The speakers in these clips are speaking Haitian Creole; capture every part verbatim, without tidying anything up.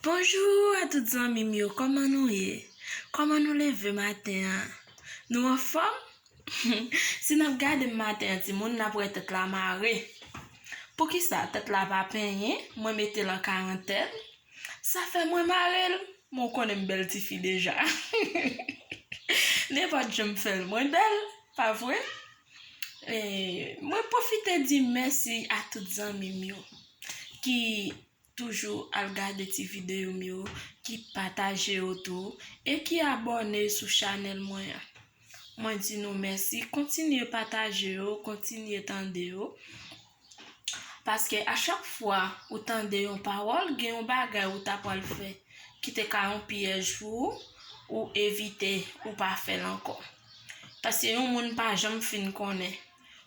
Bonjou a tout zanmi m yo, kòman nou ye? Kòman nou leve maten an? Nou anfòm? Si n ap gade m maten an, timoun, n ap wè tèt la mare. Poukisa tèt la pa penyen? Mwen mete l an karantèn. Sa fè mwen mare l. Mwen konnen m bèl tifi deja. Nenpòt jan m fè l, mwen bèl, pa vre? E, mwen pwofite di mèsi a tout zanmi m yo ki toujou al gade ti videyo m yo, ki pataje yo tou, e ki abòne sou chanèl mwen an. Mwen di nou mèsi, kontinye pataje yo, kontinye tande yo. Paske a chak fwa ou tande yon pawòl, gen yon bagay ou ta pral fè ki te ka yon pyèj pou ou, ou evite, ou pa fè l ankò. Paske yon moun pa janm fin konnen.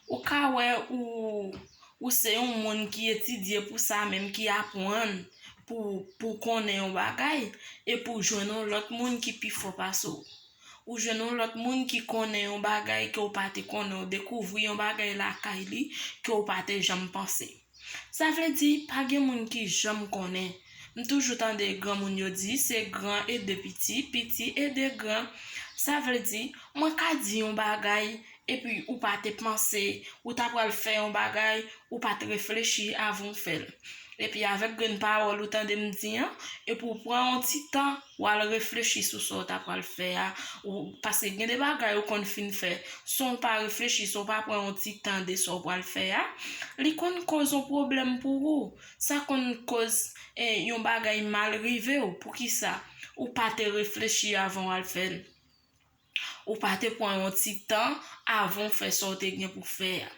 Ou ka wè ou, ou se yon moun ki etidye pou sa menm, ki aprann pou, pou konnen yon bagay, epi w jwenn yon lòt moun ki pi fò pase w. Ou jwenn yon lòt moun ki konnen yon bagay ke w pa te konnen, w dekouvri yon bagay lakay li ke w pa te janm panse. Sa vle di, pa gen moun ki janm konnen. M toujou tande granmoun yo di, se gran ede piti, piti ede gran. Sa vle di, mwen ka di yon bagay, epi ou pa te panse, ou ta pral fè yon bagay, ou pa t reflechi avan w fè l. Epi avèk grenn pawòl ou tande m di an, epi w pran yon ti tan, w al reflechi sou sa w ta pral fè a, ou, paske gen de bagay ou konn fin fè, san w pa reflechi, san w pa pran yon ti tan de sa w pral fè a, li konn koz yon pwoblèm pou ou. Sa konn koz, eh, yon bagay mal rive w. Poukisa? Ou pa te reflechi avan w al fè l. Ou pa te pran yon ti tan avan w fè sa w te gen pou fè a.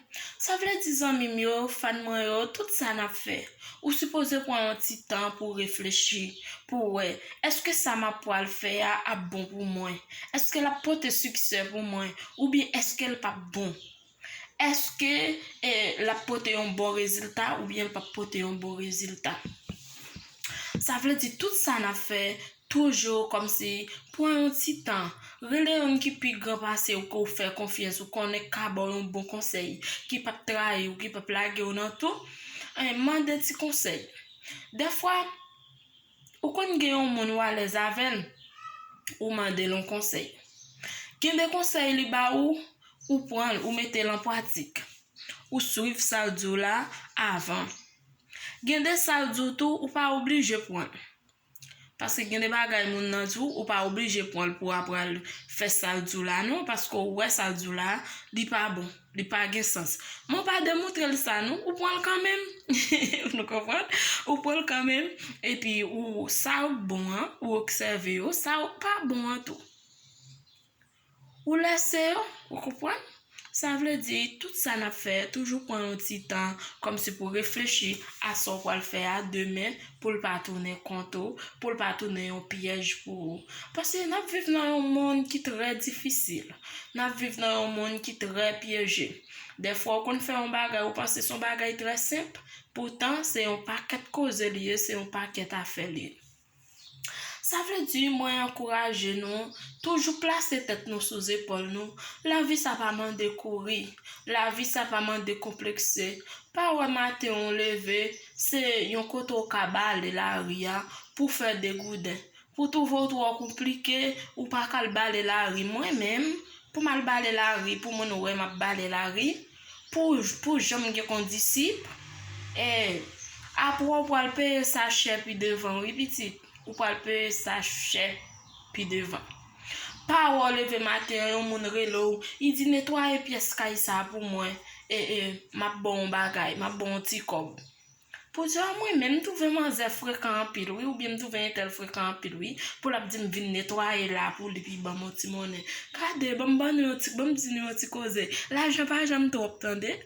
Sa vle di, zanmi m yo, fan mwen yo, tout sa n ap fè, ou sipoze pran yon ti tan pou w reflechi, pou w wè, èske sa m ap pral fè a ap bon pou mwen? Èske l ap pote siksè pou mwen? Oubyen èske l p ap bon? Èske, eh, l ap pote yon bon rezilta oubyen l p ap pote yon bon rezilta? Sa vle di tout sa n ap fè, toujou kòmsi pran yon ti tan. Rele youn ki pi gran pase w, ke w fè konfyans, ou konnen k ka ba w yon bon konsèy, ki p ap trayi w, ki p ap lage w nan tou. Eh, mande ti konsèy. Dèfwa, ou konn gen yon moun w alèz avè l, ou mande l yon konsèy. Gen de konsèy li ba ou, ou pran l, ou mete l an pratik. Ou swiv sa l di w la avan. Gen de sa l di w tou, ou pa oblije pran l. Paske gen de bagay moun nan di w, ou pa oblije pran l pou w ap pral fè sa l di w la, non, paske w wè sa l di w la, li pa bon, li pa gen sans. Men w pa demontre l sa, non, ou pran l kanmenm. Nou konprann? Ou pran l kanmenm, epi ou, sa yo k bon an, ou obsève yo, sa yo k pa bon an tou, ou lèse yo, ou konprann? Sa vle di, tout sa n ap fè, toujou pran yon ti tan, kòmsi pou reflechi a sa w pral fè a demen, pou l pa tounen kont ou, pou l pa tounen yon pyèj pou ou. Paske n ap viv nan yon mond ki trè difisil. N ap viv nan yon mond ki trè pyeje. Dèfwa, ou konn fè yon bagay, ou panse se yon bagay trè senp, poutan, se yon pakèt koze li ye, se yon pakèt afè li ye. Sa vle di, mwen ankouraje nou, toujou plase tèt nou sou zepòl nou. Lavi sa pa mande kouri. Lavi sa pa mande konplekse. Pa wè maten w leve, se yon kote w ka bale lari a pou fè degouden. Pou twouve w twò konplike, ou pa ka al bale lari. Mwen menm, pou m al bale lari, pou moun wè m ap bale lari, pou, pou jan m gen kondisip, e, apre w pral peye sa chè pi devan, wi, pitit. Ou pral peye sa chè pi devan. Pa wè w leve maten an, yon moun rele w, li di, "Netwaye pyès kay sa pou mwen, e, e, m ap ba w yon bagay, m ap ba w yon ti kòb." Pou di, "A, mwen menm, m twouve manzè frekan anpil, wi, oubyen m twouve entèl frekan anpil, wi, pou l ap di m vin netwaye la pou li, epi ban m yon ti monnen. Gade, ban m ban nou yon ti, ban m di nou yon ti koze." Lajan pa janm twòp, tande.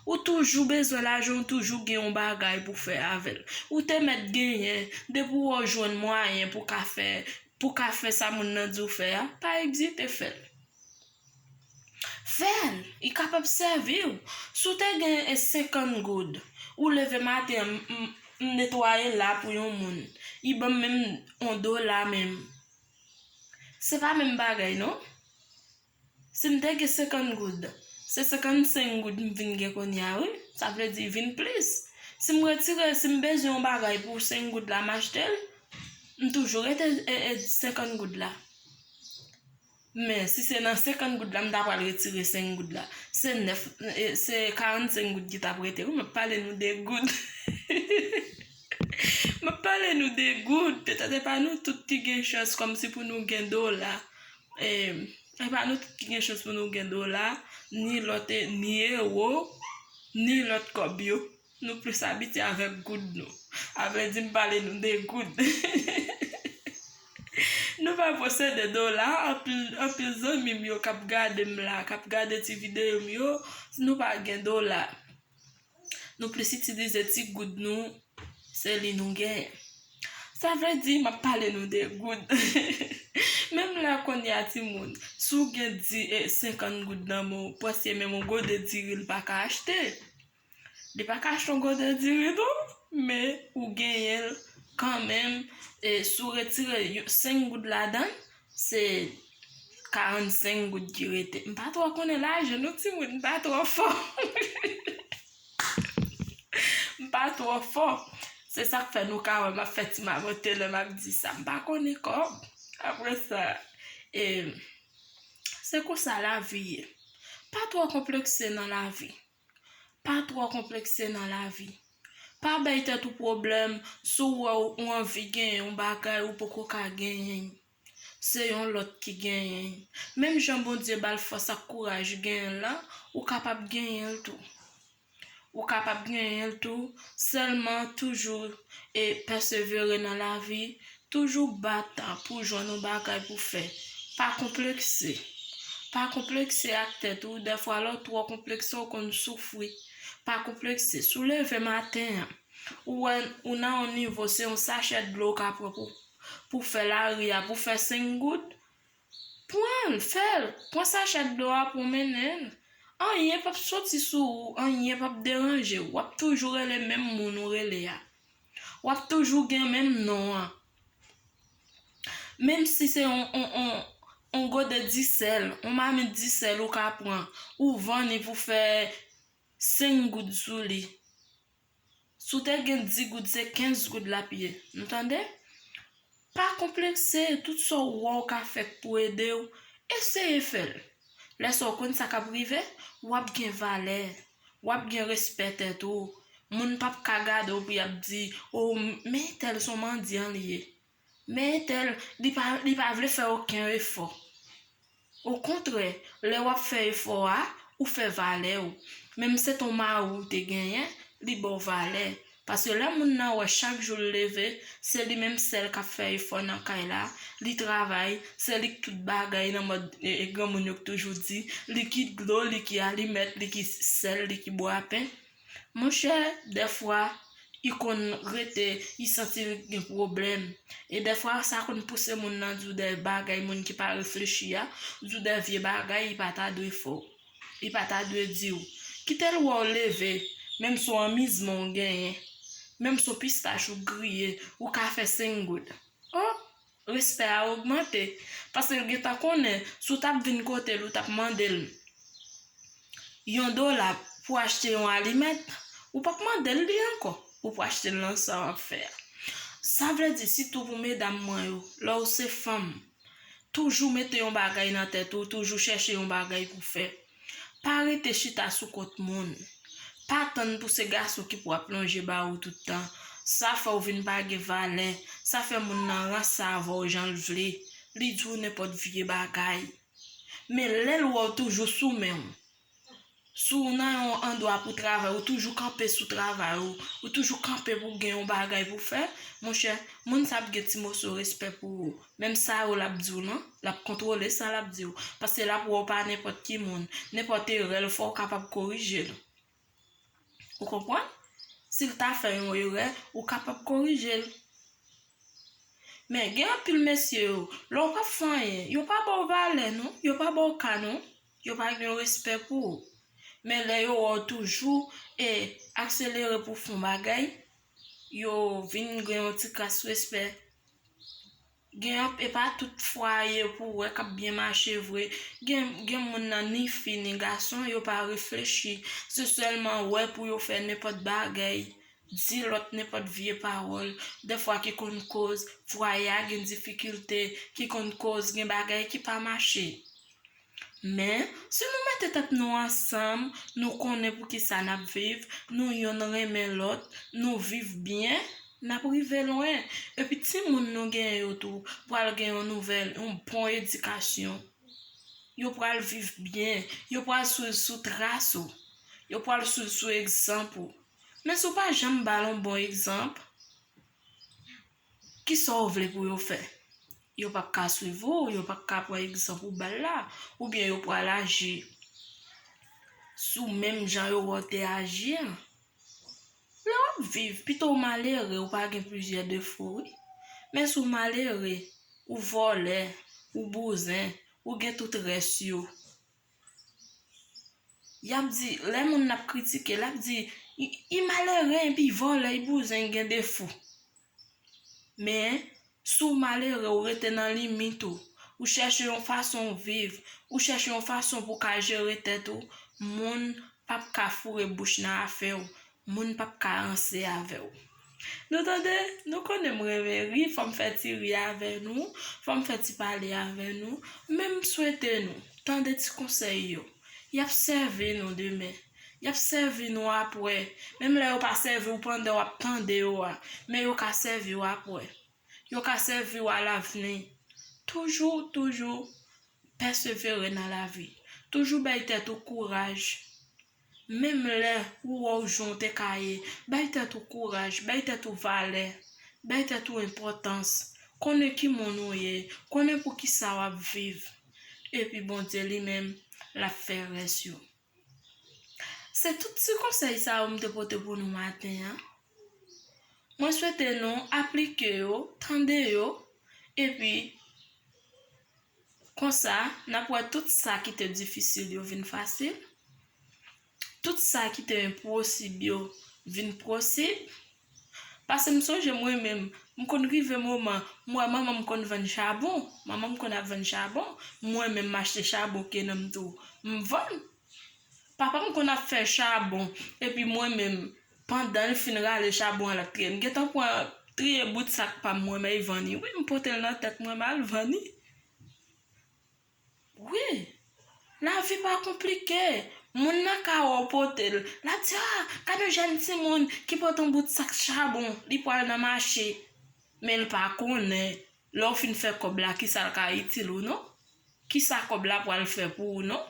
Ou toujou bezwen lajan, ou toujou gen yon bagay pou fè avè l. Ou te mèt genyen, depi w wè w jwenn mwayen pou ka fè, pou ka fè sa moun nan di w fè a, pa ezite fè l. Fè l, li kapab sèvi w. Si w te gen, e, senkant goud, ou leve maten an, m, m, m netwaye la pou yon moun, li ban m menm yon dola menm. Se pa menm bagay, non. Si m te gen senkant goud, se senkannsenk goud m vin gen kounye a, wi. Sa vle di vin plis. Si m retire, si m bezwen yon bagay pou senk goud la, m achte l. M toujou rete e, e, senkant goud la. Men si se nan senkant goud la, m ta pral retire senk goud la. Se nèf, e, se karannsenk goud ki t ap rete. Wi, m ap pale nou de goud. M ap pale nou de goud. Petèt e pa nou tout ki gen chans kòmsi pou nou gen dola. E, e pa nou tout ki gen chans pou nou gen dola, ni lòt, e, ni ewo, ni lòt kòb yo. Nou plis abitye avèk goud nou. A vle di, m pale nou de goud. Nou pa posede dola. Anpil, anpil zanmi m yo k ap gade m la, k ap gade ti videyo m yo, nou pa gen dola. Nou plis itilize ti goud nou, se li nou genyen. Sa vle di, m ap pale nou de goud. Menm la kounye a, timoun, si w gen di, e, senkant goud nan men w, panse menm yon gode diri l pa ka achte. Li pa ka achte yon gode diri tou, men ou genyen l kanmenm. E si w retire yo, senk goud ladan l, se karannsenk goud ki rete. M pa twò konnen lajan non, timoun, m pa twò fò. M pa twò fò. Se sa k fè nou ka wè m ap fè ti mamante lè m ap di sa. M pa konnen kòb. Apre sa, e, se konsa lavi ye. Pa twò konplekse nan lavi. Pa twò konplekse nan lavi. Pa bay tèt ou pwoblèm si w wè w, ou anvi genyen yon bagay ou poko ka genyen. Se yon lòt ki genyen. Menm jan Bondye ba l fòs ak kouraj genyen l la, ou kapab genyen l tou. Ou kapab genyen l tou, sèlman toujou e pèsevere nan lavi, toujou bat pou jwenn yon bagay pou fè. Pa konplekse. Pa konplekse ak tèt ou. Dèfwa, lè w twò konplekse, w konn soufri. Pa konplekse. Si w leve maten an, ou wè ou nan yon nivo, se yon sachè dlo w ka pran pou, pou fè lari a, pou fè senk goud, pran l, fè l. Pran sachè dlo a, pran mennen l. Anyen p ap soti sou ou, anyen p ap deranje w. W ap toujou rele menm moun ou rele a. W ap toujou gen menm non an. Menm si se yon, yon, yon, yon gode disèl, yon mamit disèl ou ka pran, ou vann li pou fè senk goud sou li. Si w te gen dis goud, se kenz goud l ap ye. Nou tande? Pa konplekse, tout sa w wè w ka fè k pou ede w, eseye fè l. Lè sa w konn sa k ap rive, w ap gen valè, w ap gen respè tèt ou. Moun p ap ka gade w pou y ap di, o, men entèl se yon mandyan li ye. Men entèl, li pa, li pa vle fè okenn efò. Okontrè, lè w ap fè efò a, ou fè valè w. Menm si se t on mari w te genyen, li ba w valè. Paske lè moun nan wè chak jou l leve, se li menm sèl k ap fè efò nan kay la, li travay, se li k tout bagay nan mòd, e, e, granmoun yo k toujou di, li ki dlo, li ki alimèt, li ki sèl, li ki bwapen. Monchè, dèfwa, li konn rete, li santi li gen pwoblèm. E dèfwa, sa konn pouse moun nan di w de bagay moun ki pa reflechi a, di w de vye bagay li pa ta dwe fè w, li pa ta dwe di w. Kite l wè w leve, menm si w anmizman w genyen, menm si w pistach ou griye, ou ka fè senk goud. O! Respè a ogmante. Paske l gentan konnen, si w t ap vin kote l, ou t ap mande l yon dola pou achte yon alimèt, ou p ap mande l li ankò. Ou pou achte l nan sa w ap fè a. Sa vle di, sitou pou medam mwen yo, lè w se fanm, toujou mete yon bagay nan tèt ou, toujou chèche yon bagay pou fè. Pa rete chita sou kont moun. Pa tann pou se gason ki pou ap lonje ba ou tout tan. Sa fè w vin pa gen valè. Sa fè moun nan ranse avè w jan l vle. Li di w nenpòt vye bagay. Men lè l wè w toujou sou men w, si w nan yon andwa pou travay, ou toujou kanpe sou travay ou, ou toujou kanpe pou w gen yon bagay pou w fè, monchè, moun sa ap gen ti moso respè pou ou. Menm sa yo l ap di w lan, l ap kontwole sa l ap di w. Paske l ap wè w pa nenpòt ki moun. Nenpòt erè l fè, w kapab korije l. Ou konprann? Si l ta fè yon erè, ou kapab korije l. Men gen anpil mesye yo, lè w p ap fè anyen, yo pa ba w valè non, yo pa ba w ka non, yo pa gen respè pou ou. Men lè yo wè w toujou e akselere pou w fè yon bagay, yo vin gen yon ti kras respè. Gen anp-, e pa tout fwaye pou w wè k ap byen mache vre. Gen, gen moun nan, ni fi ni gason, yo pa reflechi. Se sèlman wè pou yo fè nenpòt bagay. di lòt nenpòt vye pawòl, dèfwa ki konn koz fwaye a gen difikilte, ki konn koz gen bagay ki pa mache. Men, si nou mete tèt nou ansanm, nou konnen poukisa n ap viv, nou yonn renmen lòt, nou viv byen, n ap rive lwen. Epi timoun nou genyen yo tou pral gen yon nouvèl, yon bon edikasyon. Yo pral viv byen, yo pral swiv sou tras ou, yo pral swiv sou egzanp ou. Men si w pa janm ba l yon bon egzanp, kisa w vle pou yo fè? Yo p ap ka swiv ou, yo p ap ka pran egzanp ou ba l la, oubyen yo pral aji sou menm jan yo wè w te aji an. Lè w ap viv, pito w malere, ou pa gen plizyè defo, wi. Men si w malere, ou vòlè, ou bouzen, ou gen tout rès yo. Y ap di, lè moun ap kritike, l ap di, "I, i malere, epi vòlè, i bouzen, i gen defo." Men, si w malere, ou rete nan limit ou, ou chèche yon fason w viv, ou chèche yon fason pou w ka jere tèt ou, moun p ap ka foure bouch nan afè w, moun p ap ka ranse avè w. Nou tande? Nou konnen m renmen ri, fò m fè ti ri avè nou, fò m fè ti pale avè nou, men m swete nou tande ti konsèy yo. Y ap sèvi nou demen. Y ap sèvi nou apre. Menm lè yo pa sèvi w pandan w ap tande yo a, men yo ka sèvi w apre. Yo ka sèvi w alavni. Toujou, toujou pèsevere nan lavi. Toujou bay tèt ou kouraj. Menm lè ou wè w jan w te ka ye, bay tèt ou kouraj, bay tèt ou valè, bay tèt ou enpòtans. Konnen ki moun ou ye, konnen poukisa w ap viv. Epi Bondye li menm, l ap fè rès yo. Se tout ti konsèy sa yo m te pote pou nou maten an. Mwen swete nou aplike yo, tande yo, epi konsa, n ap wè tout sa ki te difisil yo vin fasil. Tout sa ki te enposib yo vin posib. Paske m sonje mwen menm, m konn rive moman, m wè manman m konn vann chabon. Manman m konn ap vann chabon. Mwen menm, m achte chabon ke nan m tou, m vann. Papa m konn ap fè chabon, epi mwen menm, pandan l fin rale chabon an, l ap triye. M gentan pran, triye bout sak pa m, mwen, m al vann li. Wi, m pote l nan tèt mwen, m al vann li. Wi, lavi pa konplike. Moun nan ka wè w pote l. L ap di, "Ah, gade yon jèn timoun ki pote yon bout sak chabon, li pral nan mache." Men l pa konnen, lè w fin fè kòb la, kisa l ka itil ou, non? Kisa kòb la pral fè pou ou, non?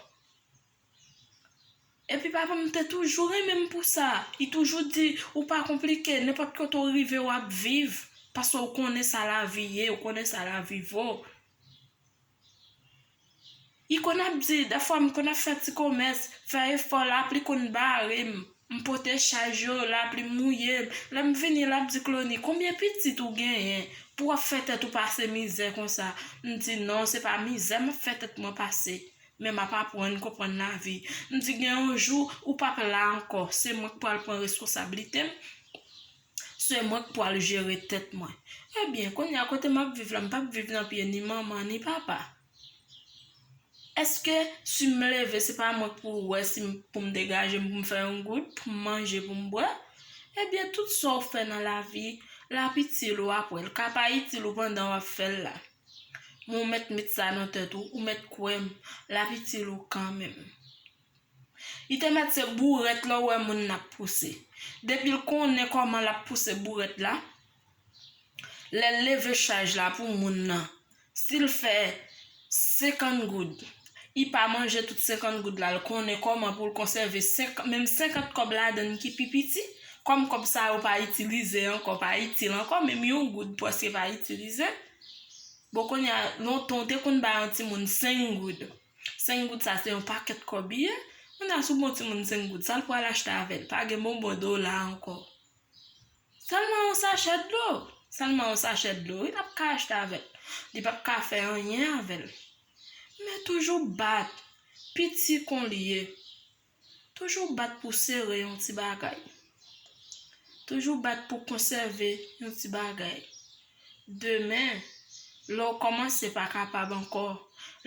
Epi papa m te toujou renmen m pou sa. Li toujou di, "Ou pa konplike, nenpòt kote w rive, w ap viv. Paske w konnen sa lavi ye, w konnen sa lavi vo." Li konn ap di, dèfwa m konn ap fè ti komès, fè efò, lapli konn bare m. M pote chaj yo, lapli mouye m. Lè m vini, l ap di, "Clony, konbyen pitit ou genyen pou w ap fè tèt ou pase mizè konsa?" M di, "Non, se pa mizè m ap fè tèt mwen pase." Men m ap aprann konprann lavi. M di, "Gen yon jou, ou p ap la ankò. Se mwen k pral pran reskonsablite m. Se mwen k pral jere tèt mwen." Ebyen, kounye a, kote m ap viv la, m p ap viv nan pye ni manman, ni papa. Èske si m leve, se pa mwen k pou wè si m, pou m degaje m, pou m fè yon goud, pou m manje, pou m bwè? Ebyen, tout sa w fè nan lavi, l ap itil ou apre. L ka pa itil ou pandan w ap fè l la. Men w mèt met sa nan tèt ou, ou mèt kwè m, l ap itil ou kanmenm. Li te mèt se bourèt lè w wè moun nan ap pouse. Depi l konnen kòman l ap pouse bourèt la, lè l leve chaj la pou moun nan, si l fè senkant goud, li pa manje tout senkant goud la, l konnen kòman pou l konsève senk, menm senkant kòb ladann ki pi piti, kòm kòb sa yo pa itilize ankò, pa itil ankò, menm yon goud prèske pa itilize. Bon, kounye a, lontan w te konn bay yon timoun senk goud. Senk goud sa se yon pakèt kòb li ye. Kounye a, si w ba yon timoun senk goud, sa l pral achte avè l? Pa gen bonbon dola ankò. Sèlman yon sachè dlo. Sèlman yon sachè dlo, wi, l ap ka achte avè l. Li p ap ka fè anyen avè l. Men toujou bat. Piti kon l ye. Toujou bat pou sere yon ti bagay. Toujou bat pou konsève yon ti bagay. Demen, lè w kòmanse pa kapab ankò,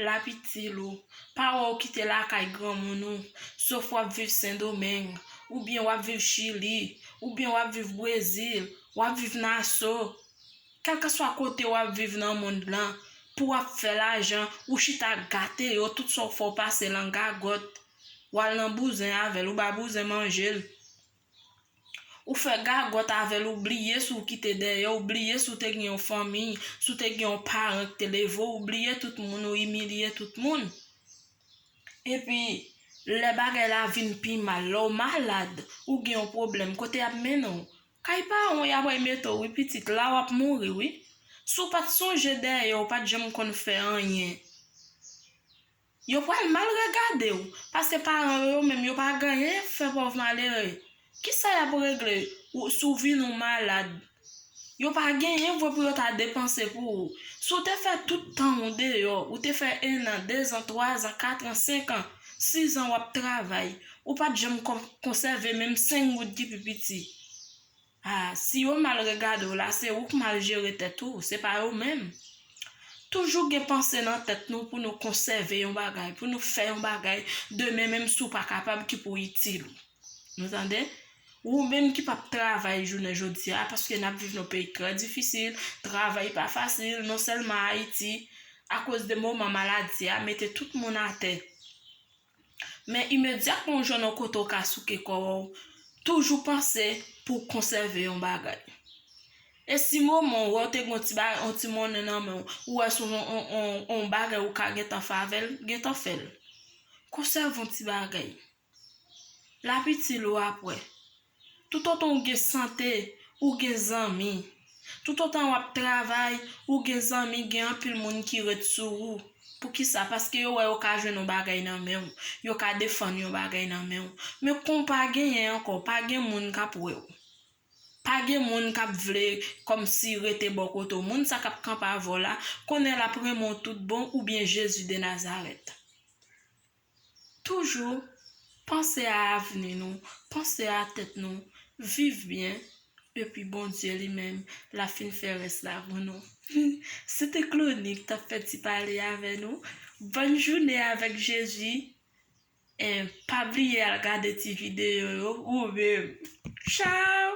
l ap itil ou. Pa wè w kite lakay granmoun ou, sof w ap viv Sendomeng, oubyen w ap viv Chili, oubyen w ap viv Brezil, w ap viv Naso, kèlkeswa kote w ap viv nan mond lan, pou w ap fè lajan, ou chita gate yo, tout sa w fè w pase lan gagòt, w al nan bouzen avè l, ou ba bouzen manje l. Ou fè gagòt avè l, ou bliye si w kite dèyè, ou bliye si w te gen yon fanmi, si w te gen yon paran ki te leve w, ou bliye tout moun, ou imilye tout moun. Epi, lè bagay la vin pi mal, lè w malad, ou gen yon pwoblèm, kote y ap mennen w? Kay paran w y ap mete w, wi, pitit, la w ap mouri, wi. Si w pa t sonje dèyè, w pa t janm konn fè anyen. Yo pral mal regade w, paske paran yo, yo menm, yo pa gen anyen fè pòv malere. Kisa y ap regle ou, si w vin yon malad? Yo pa genyen vre pou yo ta depanse pou ou. Si w te fè tout tan w deyò, ou te fè en an, de zan, twa zan, kat an, senk an, sis an w ap travay, ou pa t janm kon-, konsève menm senk goud ki pi piti. Ah, si yo mal regade w la, se ou k mal jere tèt ou, se pa yo menm. Toujou gen panse nan tèt nou pou nou konsève yon bagay, pou nou fè yon bagay demen, menm si w pa kapab, ki pou itil ou. Nou tande? Ou menm ki p ap travay jounen jodi a, paske n ap viv nan peyi trè difisil, travay pa fasil, non sèlman Ayiti, akoz de moman maladi a, mete tout moun atè. Men imedyatman w jwenn yon kote w ka souke kò w, toujou panse pou w konsève yon bagay. E si moman w wè w te gen yon ti ba-, yon ti monnen nan men w, ou wè se yon, yon, yon, yon bagay ou ka gentan fè avè l, gentan fè l. Konsève yon ti bagay. L ap itil ou apre. Toutotan w gen sante, ou gen zanmi. Toutotan w ap travay, ou gen zanmi, gen anpil moun ki ret sou ou. Poukisa? Paske yo wè yo ka jwenn yon bagay nan men w. Yo ka defann yon bagay nan men w. Men kon w pa genyen ankò, pa gen moun k ap wè w. Pa gen moun k ap vle kòmsi rete bò kote w. Moun sa k ap kanpe avè w la, konnen l ap renmen w tout bon oubyen Jezi de Nazarèt. Toujou panse a avni nou, panse a tèt nou, viv byen, epi Bondye li menm, l ap fin fè rès la pou nou. Se te Clonique t ap fè ti pale avè nou. Bòn jounen avèk Jezi. E pa bliye al gade ti videyo yo ou menm. Tchaw!